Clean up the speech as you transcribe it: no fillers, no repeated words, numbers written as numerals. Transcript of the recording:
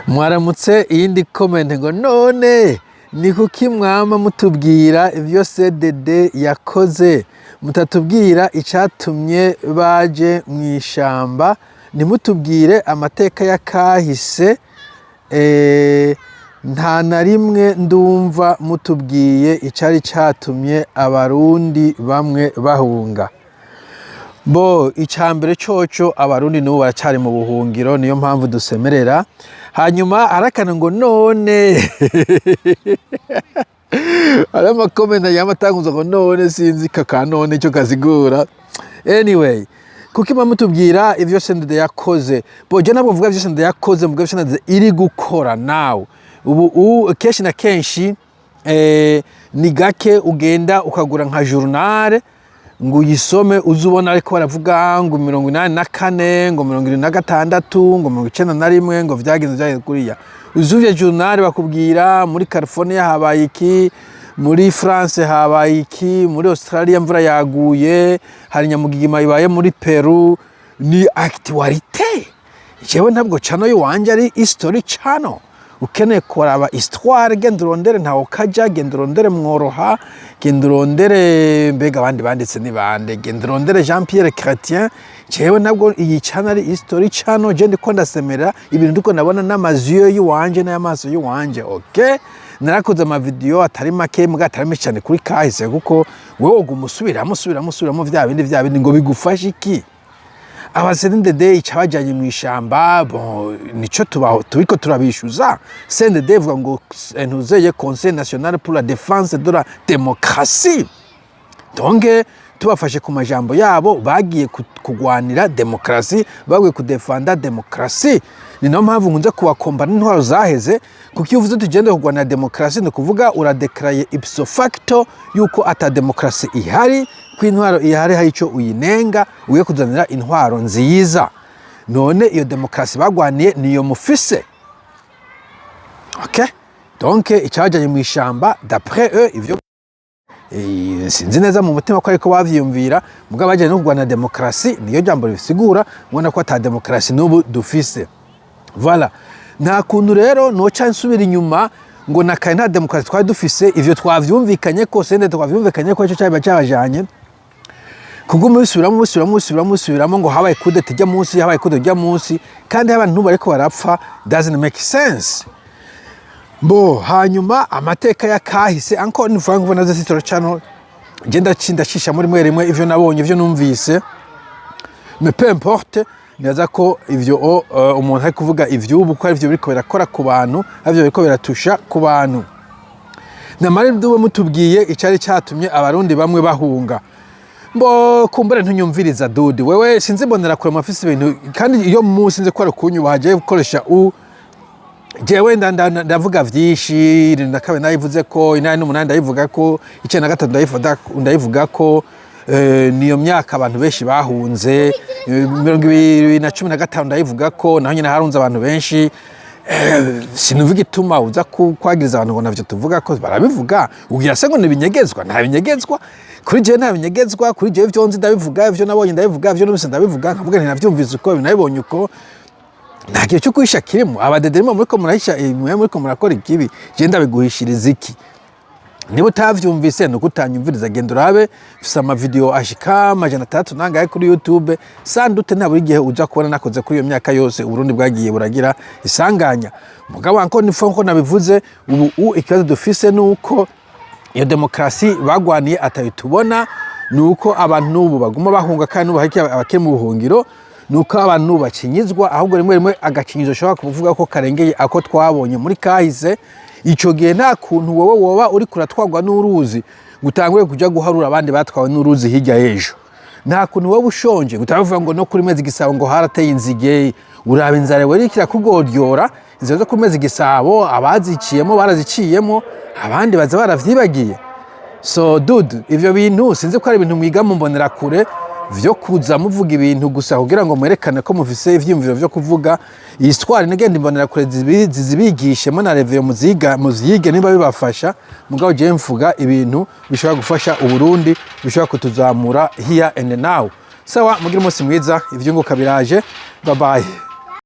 Mwaramutse. Iyindi comment ngo: "None ni kuki mwama mutubwira ivyo CDD yakoze, mutatubwira icatumye baje mw'ishamba? Ntimutubwire amateka ya kahise. Nta na rimwe ndumva mutubwiye icari catumye Abarundi bamwe bahunga." Bo, icambere coco, Abarundi n'ubu baracari mu buhungiro, niyo mpamvu dusemerera. Hanyuma harakana ngo none hari ama comments yama atanguza ngo "none", sinzi kaka none ico kasigura. Anyway, kuko ima mutubwira ivyo CNDD yakoze, bo je ntabwo mvuga ivyo CNDD yakoze, mvuga ivyo CNDD iri gukora nawe ubu. Kenshi na kenshi, ni gake ugenda ukagura nka journal ngo uyisome uze ubona ariko baravuga ngo 84, ngo 76, ngo 91, ngo vyagenze kuriya. Uzuvye journal, bakubwira muri California habaye iki, muri France habaye iki, muri Australia imvura yaguye, hari nyamugigima ibaye muri Peru. Ni actualité. Jewe ntabwo channel yiwanje ari history channel. Ukeneye kuraba histoire, genda urondere ntawo kaja, genda urondere Mworoha, genda urondere, mbega abandi banditse ni bande, genda urondere Jean Pierre Chrétien. Jewe ntabwo iyi channel ari history channel. Je ndiko ndasemera ibintu ndiko ndabona n'amaziyo yiwanje n'amaso yiwanje. Okay, narakoze ama video atari make, mbwa atari menshi cyane kuri kahise, kuko wewe uguma usubiramo, usubiramo, usubiramo vya bindi, vya bindi, ngo bigufashe iki? Aba CNDD icabajanye mu ishamba, bon, nico tubaho turiko turabishuza. CNDD ivuga ngo ntuzeye Conseil national pour la défense de la démocratie. Donc tubafashe ku majambo yabo, bagiye kugwanira demokarasi, bagiye kudefanda demokarasi. Ni nayo mpamvu nkunze kubakomba n'intwaro zaheze, kuko iyo uvuze tugende kugwanira demokarasi, ni ukuvuga uradekaraye ipso facto yuko ata demokarasi ihari, ko intwaro ihari hari icyo uyinenga, ugiye kuzanira intwaro nziza. None iyo demokarasi bagwaniye niyo mufise? Okay, donc icyabajyanye mu ishamba, d'après eux, ivyo sinzi neza mu mutima ko ariko bavyiyumvira, mugabo bajyanye no kurwana demokarasi, niyo jambo ribisigura. Ubona ko ata demokarasi n'ubu dufise. Voilà, nta kuntu rero noca nsubira inyuma ngo nakaye nta demokarasi twari dufise. Ivyo twavyumvikanye ko sende twavyumvikanye ko ico cyaba cyabajanye kuguma bisubiramo, bisubiramo, bisubiramo, bisubiramo ngo habaye coup d'état ijya munsi, habaye coup d'état ijya munsi, kandi abantu bariko barapfa, doesn't make sense. Bo, hanyuma amateka ya kahise, encore une fois, nguvo nazo history channel, je ndacisha muri rimwe rimwe ivyo nabonye, ivyo numvise, mais peu importe. Nibaza ko ivyo umuntu ari kuvuga ivy'ubu, ko ari ivyo biriko birakora ku bantu, ari ivyo biriko biratusha ku bantu. Namara duwe mutubwiye icari catumye Abarundi bamwe bahunga. Mbo kumbure ntunyumviriza, dude. Wewe sinzi, mbonera kure mafise ibintu, kandi iyo munsi nzi ko ari kunyubaha, jewe gukoresha u jewe ndavuga vyinshi. 72 nayivuze ko, 88 ndayivuga ko, 93 ndayivuga ko, niyo myaka abantu benshi bahunze. 2015 ndayivuga ko, naho nyine harunze abantu benshi. Sinuvuga igituma uza kwagiriza abantu ngo navyo tuvuga ko barabivuga. Ugira se ngo nibinyegezwa? Nta binyegezwa kuri jewe, nta binyegezwa kuri jewe. Ivyo nzi ndabivuga, ivyo nabonye ndabivuga, ivyo numvise ndabivuga, nkavuga nti navyumvise uko, nabibonye uko. Nta kintu cyo guhisha kirimo. Abadede muriko murahisha, mwe muriko murakora ikibi. Je ndabiguhishiriza iki? Niba utavyumvise, nuko utanyumviriza. Genda urabe, mfise ama video ashika 600 nangahe kuri YouTube. Sandute nta buri gihe uja kubona nakoze kuri iyo myaka yose Uburundi bwagiye buragira isanganya. Mugabo encore une fois, nko nabivuze, ubu ikibazo dufise nuko iyo demokarasi bagwaniye atayo tubona, nuko abantu n'ubu baguma bahunga, kandi n'ubu hariko abakiri mu buhungiro, nuko abantu n'ubu bakinyizwa, ahubwo rimwe rimwe agakinyizo ushobora kuvuga ko karengeye ako twabonye muri kahise. Ico gihe nta kuntu wowe woba uriko uratwarwa n'uruzi ngo utangure kuja guharura abandi batwawe n'uruzi hirya y'ejo. Nta kuntu wowe ushonje ngo utavuga ngo no kuri Mwezi Gisabo ngo harateye inzige. Uraba inzara wewe iriko irakugoryora. Inzira zo kuri Mwezi Gisabo, abaziciyemo baraziciyemo, abandi baza baravyibagiye. So dude, ivyo bintu sinzi ko ari ibintu mwiga mu mbonerakure vyo kuza muvuga ibintu gusa kugira ngo mwerekane ko mufise ivyiyumviro vyo kuvuga. Iyi histoire nigenda imbonerakure zibigishemo na revero muziga, muvyige niba bibafasha. Mugabo jewe mvuga ibintu bishobora gufasha Uburundi, bishobora kutuzamura here and now. Sawa, mugire umunsi mwiza. Ivyunguka biraje. Bye bye.